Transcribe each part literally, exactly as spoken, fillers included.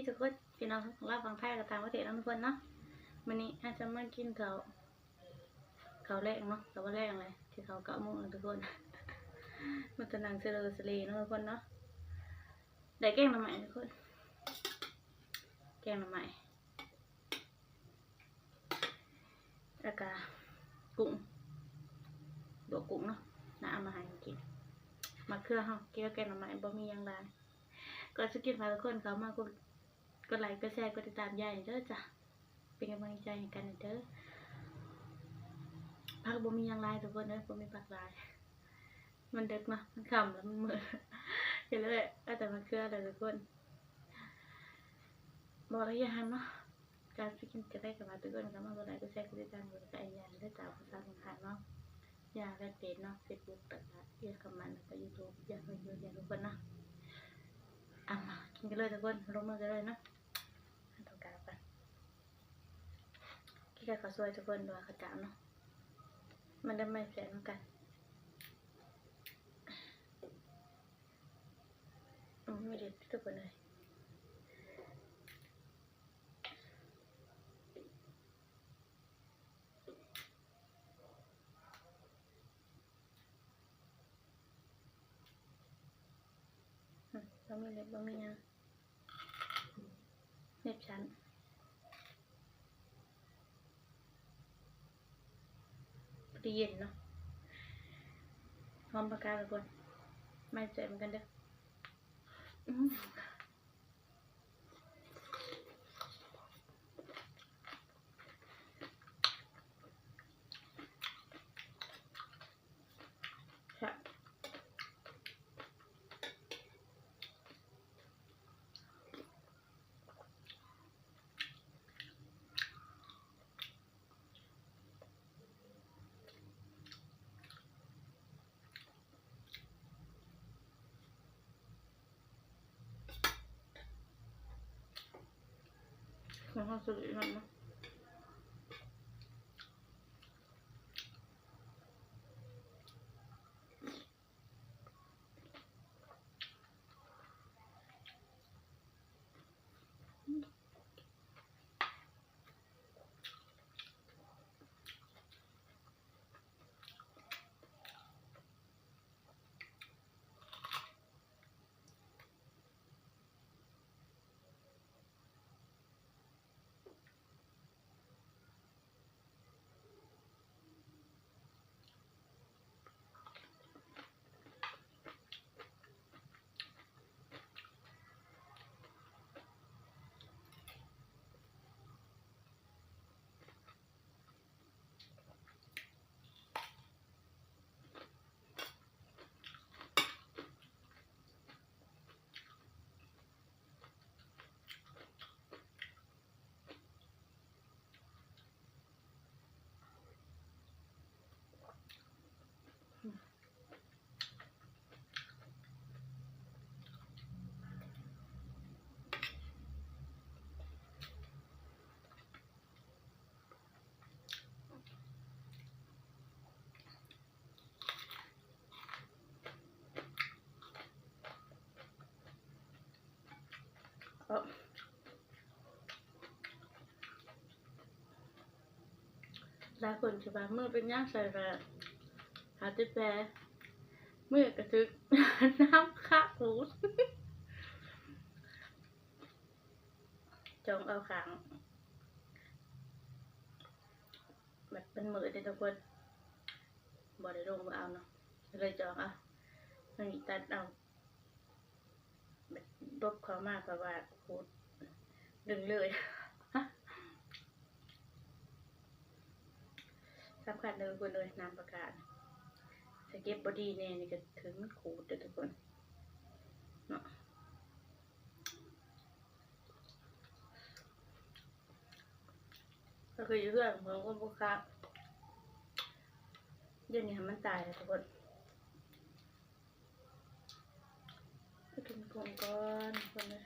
ทุกคน พี่น้องลาวฝั่งไทยกับต่างประเทศเนาะทุกคนเนาะ มื้อนี้เฮาจะมากินข้าว ข้าวแลงเนาะ แต่ว่าแลงเลย กินข้าวเก้าโมงแล้วทุกคน มาจะนั่งเซเลอเซเลเนาะทุกคนเนาะ ได้แกงหน่อไม้ทุกคน แกงหน่อไม้ แล้วก็กุ้ง ลวกกุ้งเนาะ น้าเอามาให้กิน มะเขือเฮา กินกับแกงหน่อไม้ บ่มีหยังหลาย ก่อนสิกิน ฝากทุกคนเข้ามากด กดไลค์ กดแชร์ กดติดตามยายเด้อจ้ะ เป็นกำลังใจให้กันเด้อ ผักบ่มีหยังหลายทุกคนเด้อ บ่มีผักหลาย มันดึกเนาะ มันค่ำแล้ว มันมืด ก็เลยเอาแต่มะเขือเลยทุกคน บอกแล้วอย่าหันเนาะ การสิกินจะได้กับมาทุกคนก็มากดไลค์ กดแชร์ กดติดตาม กดไลค์ ยายเด้อจ้ะ ภาษาสำคัญเนาะ ยาแฟนเพจเนาะ Facebook แล้วก็ยาคอมเมนต์ แล้วก็ YouTube ยาเฟซบุ๊ก ยาทุกคนเนาะ เอามากินกันเลยทุกคน ลงมือกันเลยเนาะ ให้ต้องการกัน กินกับข้าวสวยทุกคน หรือว่าข้าวเจ้าเนาะ มันได้ไม่แสบเหมือนกัน อืม ไม่เด็ดทุกคนเลย อืม บ่มีเล็บ บ่มีหยัง เล็บสั้น พอดีเย็นเนาะ หอมปากกาทุกคน ไม่ใส่เหมือนกันเด้อ อืม ค่ะ ของเขาสุดยอดเนาะ เออ หลายคนสิว่ามือเป็นหยังใส่แบบผ้าติดแผล มือกระถึก น้ำคะหูด จองเอาข้าง แบบเป็นมือเด้อทุกคน บ่ได้ลงบ่เอาเนาะ เลยจองเอา มันตัดเอา แบบลบเข้ามาเพราะว่าขูดดึงเลย สำคัญเลยทุกคนเลย น้ำปากกา ถ้าเก็บบ่ดีแน่นี่ก็ถึงมันขูดเด้อทุกคน เนาะ ก็คืออยู่เพื่อนของคนพวกค้า เดี๋ยวนี้ให้มันตายแล้วทุกคน ไปกินของก่อนทุกคนเลย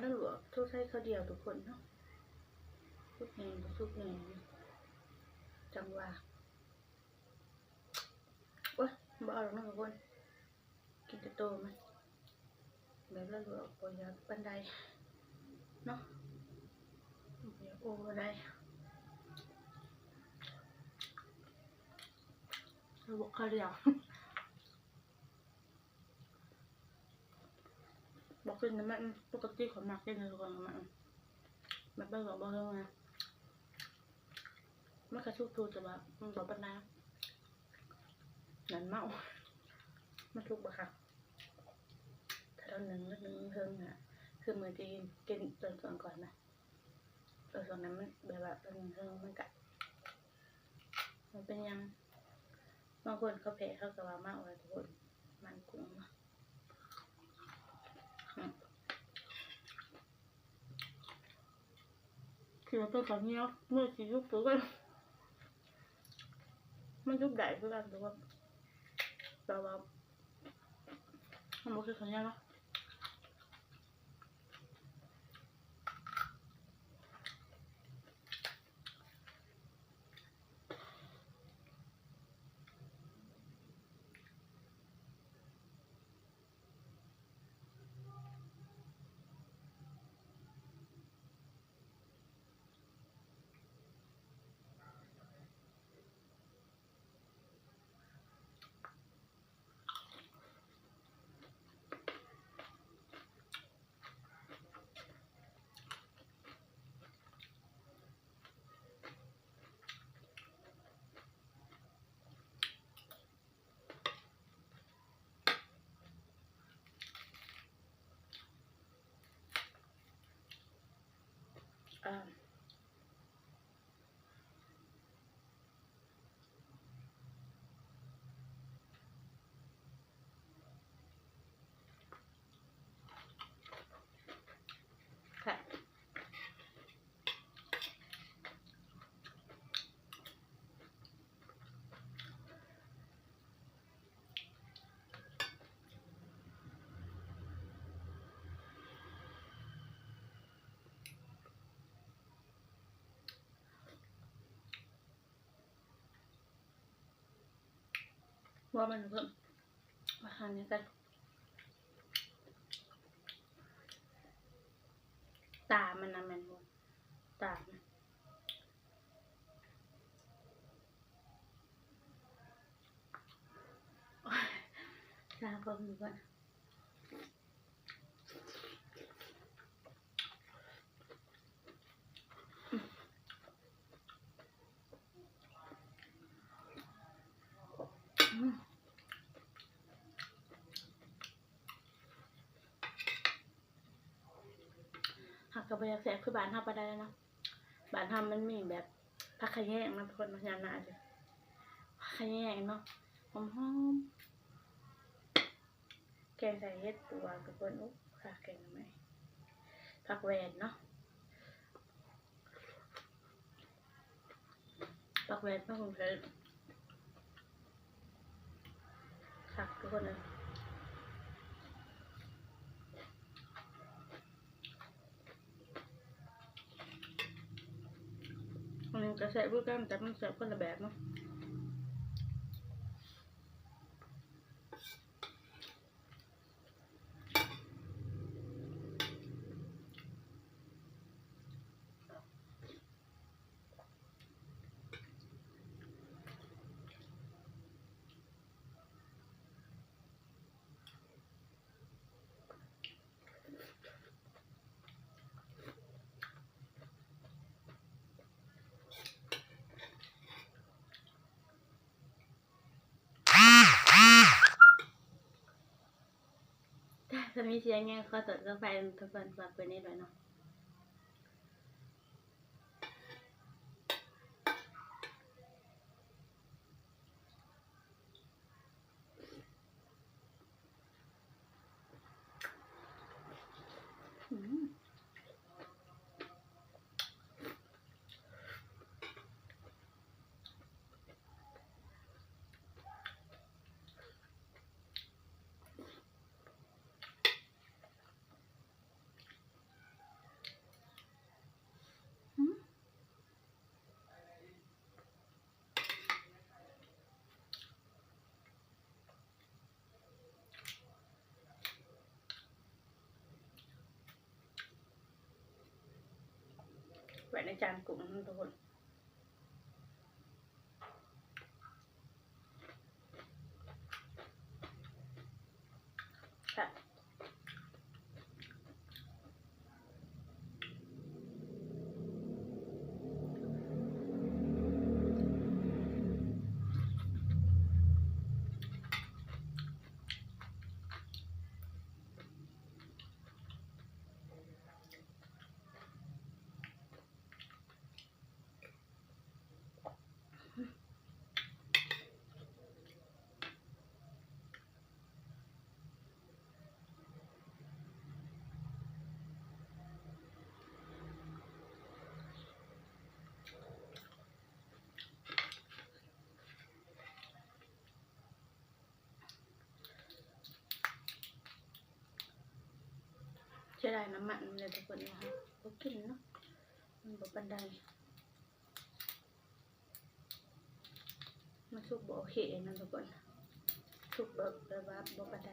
แล้วหลวกทุกไส้ข้าวเดียวทุกคนเนาะ ทุกแหงทุกแหงจังหวะ โอ๊ย บ่เอาหรอกเนาะทุกคน กินแต่โตมัน แบบแล้วหลวกบ่อยากปานใดเนาะ บ่อยากโอ้บ่ได้ หลวกข้าวเดียว บอกกินนะแม่ ปกติเขามักกินเลยก่อนนะแม่ แบบไปบอกบอกเลยนะ มันกระชุกชูแต่ว่ามันบอกปานใด นั่นเมา มันทุกข์บ่คะ ถ้าเราหนึ่งแล้วหนึ่งเทิงน่ะ คือมือที่กินตอนก่อนก่อนนะ เออ ตอนนั้นมันแบบว่าเป็นเทิงมันกะ มันเป็นยัง บางคนเขาแพ้เขาก็ว่าเมาเลยทุกคน มันกุ้งเนาะ อืม คือมันเป็นข้าวเหนียว เมื่อกี้ยุบตัวก็ มันยุบได้คือกันแต่ว่า แต่ว่า มันบ่คือข้าวเหนียวเนาะ อ่า ค่ะ ว่ามันเพิ่มอาหารนี้กัน ตามันนะแม่นบ่ ตามัน ตาก็มีก่อน อืม หากก็บ่อยากแซ่บคือบ้านเฮาปานใดเนาะ บ้านเฮามันมีแบบผักขะแยงเนาะทุกคนเนาะ ยามหน้าจ้ะ ผักขะแยงเนาะ หอมๆ แกงใส่เห็ดปวกทุกคน อุ๊ย ค่ะ แกงใหม่ ผักแวนเนาะ ผักแวนผักกรุงเทพ ค่ะ ทุกคนนะ อันนี้ก็แซ่บคือกัน แต่มันแซ่บคนละแบบเนาะ ถ้ามีเสียงยังขอโทษขออภัยทุกคน ฝากไว้ในด้วยเนาะ อืม อื ในจานกุ้งมันโดนค่ะ เสียดายน้ำมันมันเลยทุกคนนะคะ บ่กินเนาะ มันบ่ปานใด มันสุกบ่โอเคนะทุกคน สุกแบบ แบบว่าบ่ปานใด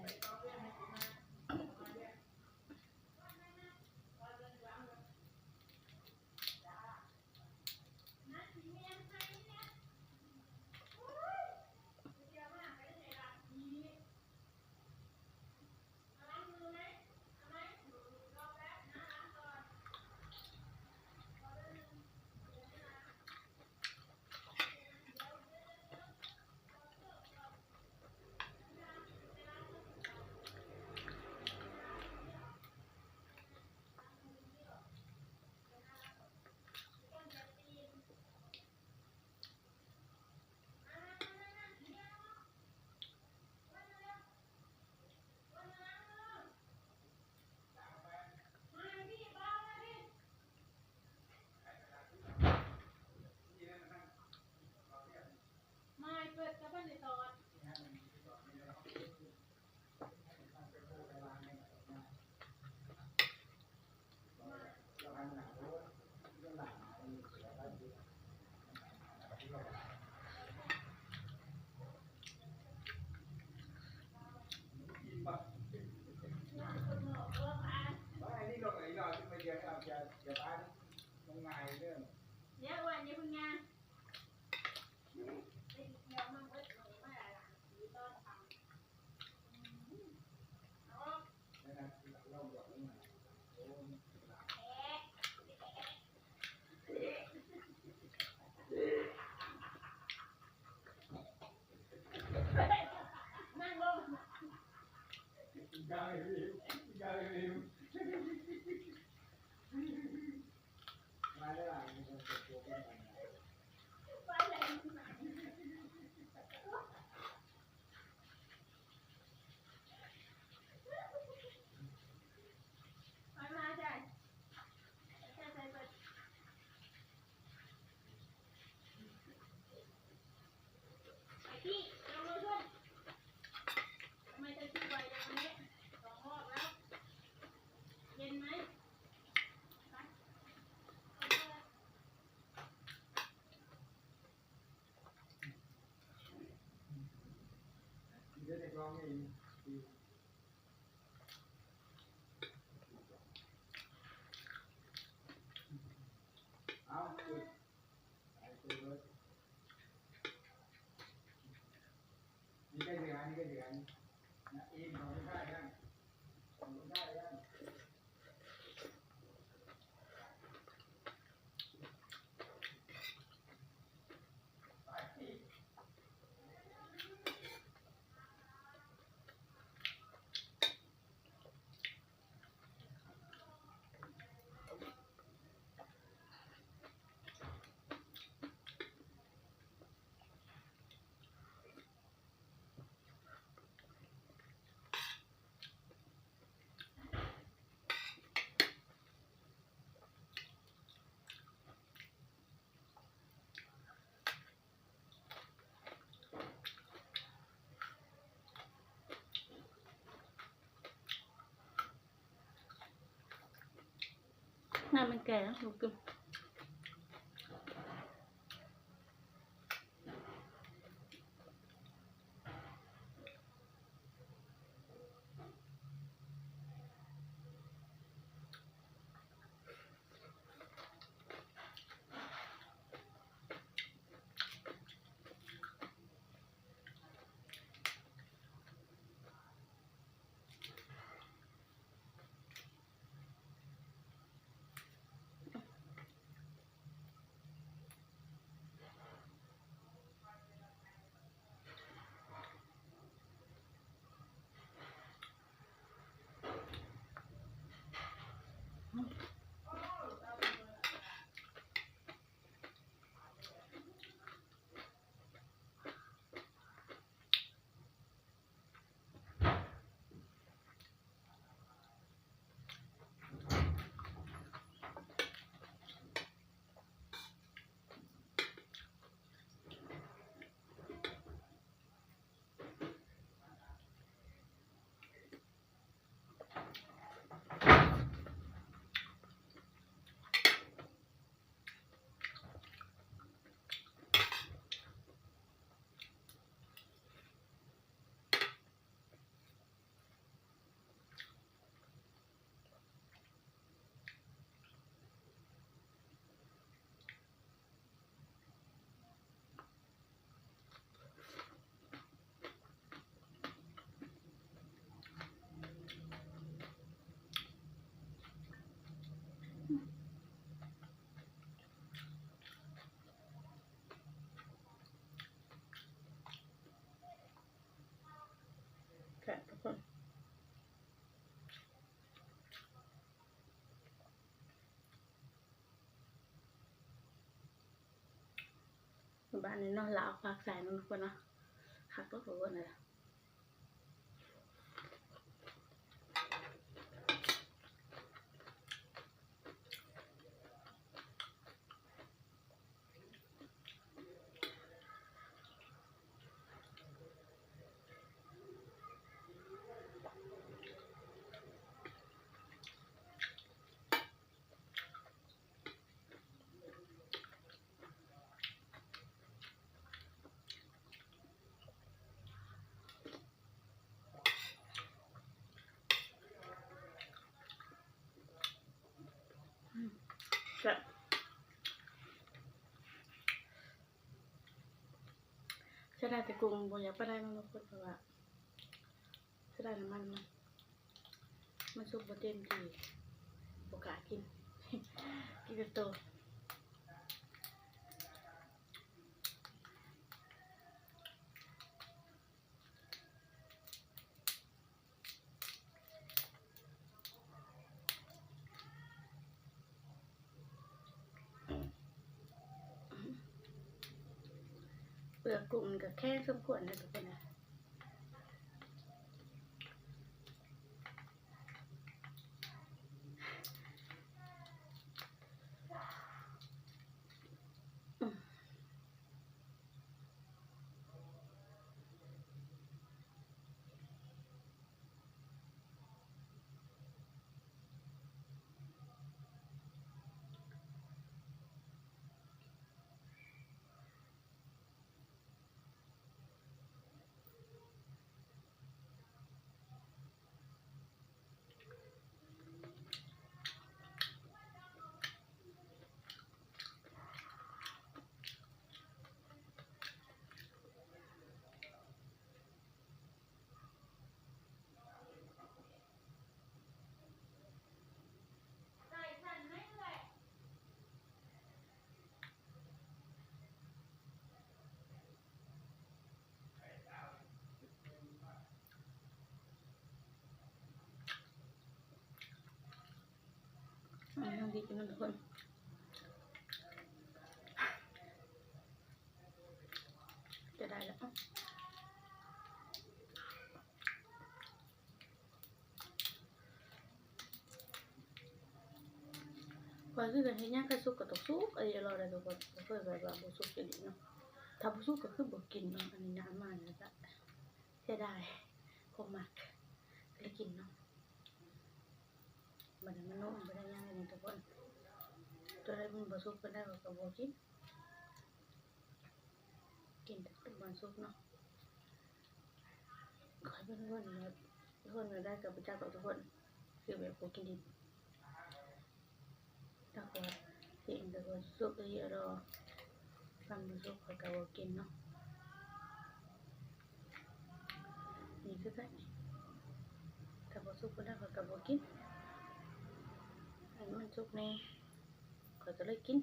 น้ำมันแก่นะ อันนี้เนาะ ลาวผักใส่เนาะทุกคนเนาะ คักก็คือว่านั่นแหละ อืม แซ่บ เสียดายแต่กุ้งบ่อยากปานใดเนาะทุกคน เพราะว่าเสียดายน้ำมันมัน มันสุกบ่เต็มที่ บ่กล้ากิน กินแต่โต เปลือกกุ้งมันก็แข็งสมควรนะทุกคนนะ อันนี้ต้องดีกินนะทุกคน จะได้แล้ว ข้อยคือกันเฮ็ดหยัง คันสุกก็ต้องสุก อันนี้อร่อยเลยทุกคน บ่เคยแบบว่าบ่สุกจักเทื่อเนาะ ถ้าบ่สุกก็คือบ่กินเนาะ อันนี้น้ำมันนะจ๊ะ เสียดาย ของมัก ก็เลยกินเนาะ บัดนี้มันนุ่ม บ่ได้หยังเลยนี่ทุกคน ตัวใดมันบ่สุกปานใดข้อยก็บ่กิน กินแต่ตัวมันสุกเนาะ ข้อยเป็นคนแบบ คนแบบได้กับประจักษ์กับทุกคน คือแบบบ่กินดิบ แล้วก็กินแต่ตัวสุกอีหลีดอก คันบ่สุกข้อยก็บ่กินเนาะ นี่คือกัน ถ้าบ่สุกปานใดข้อยก็บ่กิน ให้มันสุกแน่ ข้อยก็เลยกิน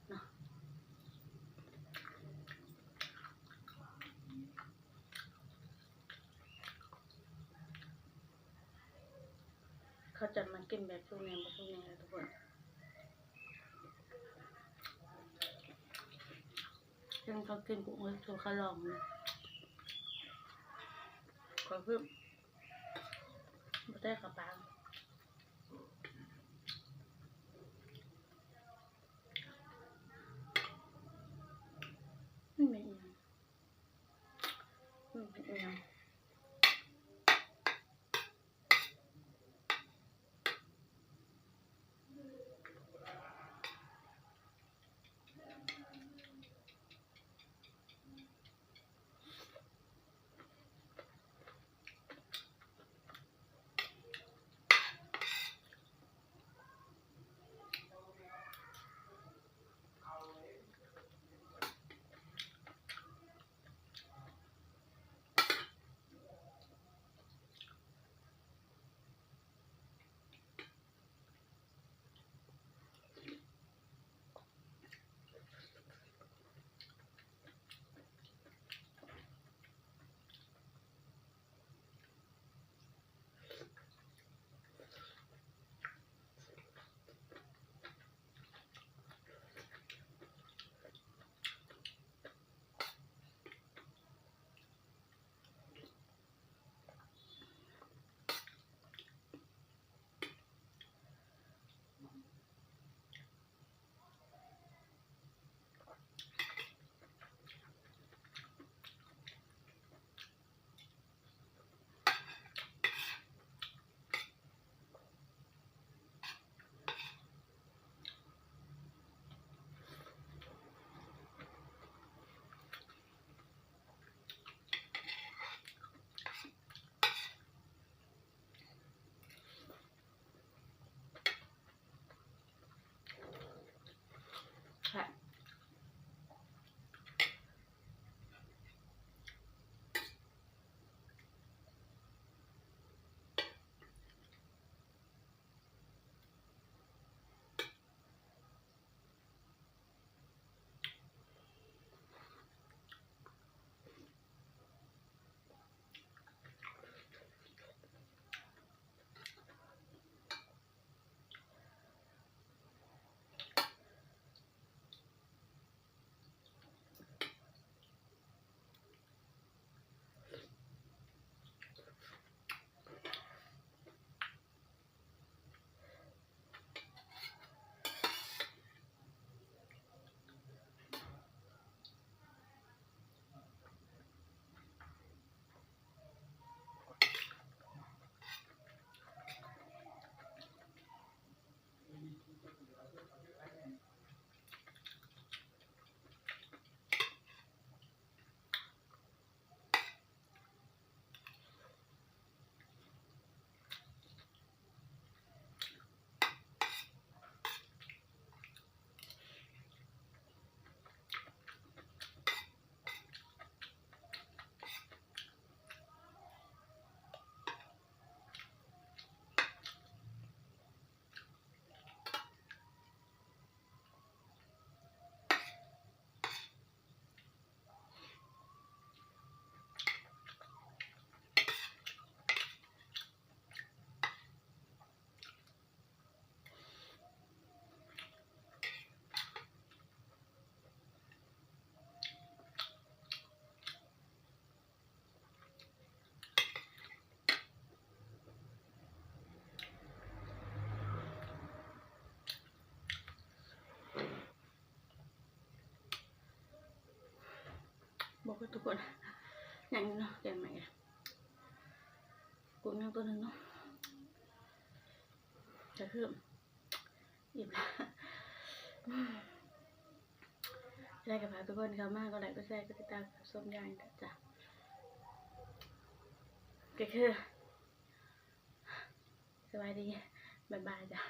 เนาะ เขาจะมากินแบบสุกแน่บ่สุกแน่นะทุกคน ซึ่งเขากินกุ้งไว้คือเขาลองนะ ข้อยคือบ่ได้เข้าปาก มันเป็นอิหยัง มันเป็นอิหยัง อื ทุกคน อย่างนี้เนาะ แกงใหม่อะ กุ้งยังตัวหนึ่งเนาะ จะเพิ่ม อิ่มแล้ว ได้กับพาทุกคนเข้ามา ก็ไลค์ ก็แชร์ ก็ติดตาม ก็ส้มยางจ้ะ ก็คือ สวัสดี บ๊ายบายจ้ะ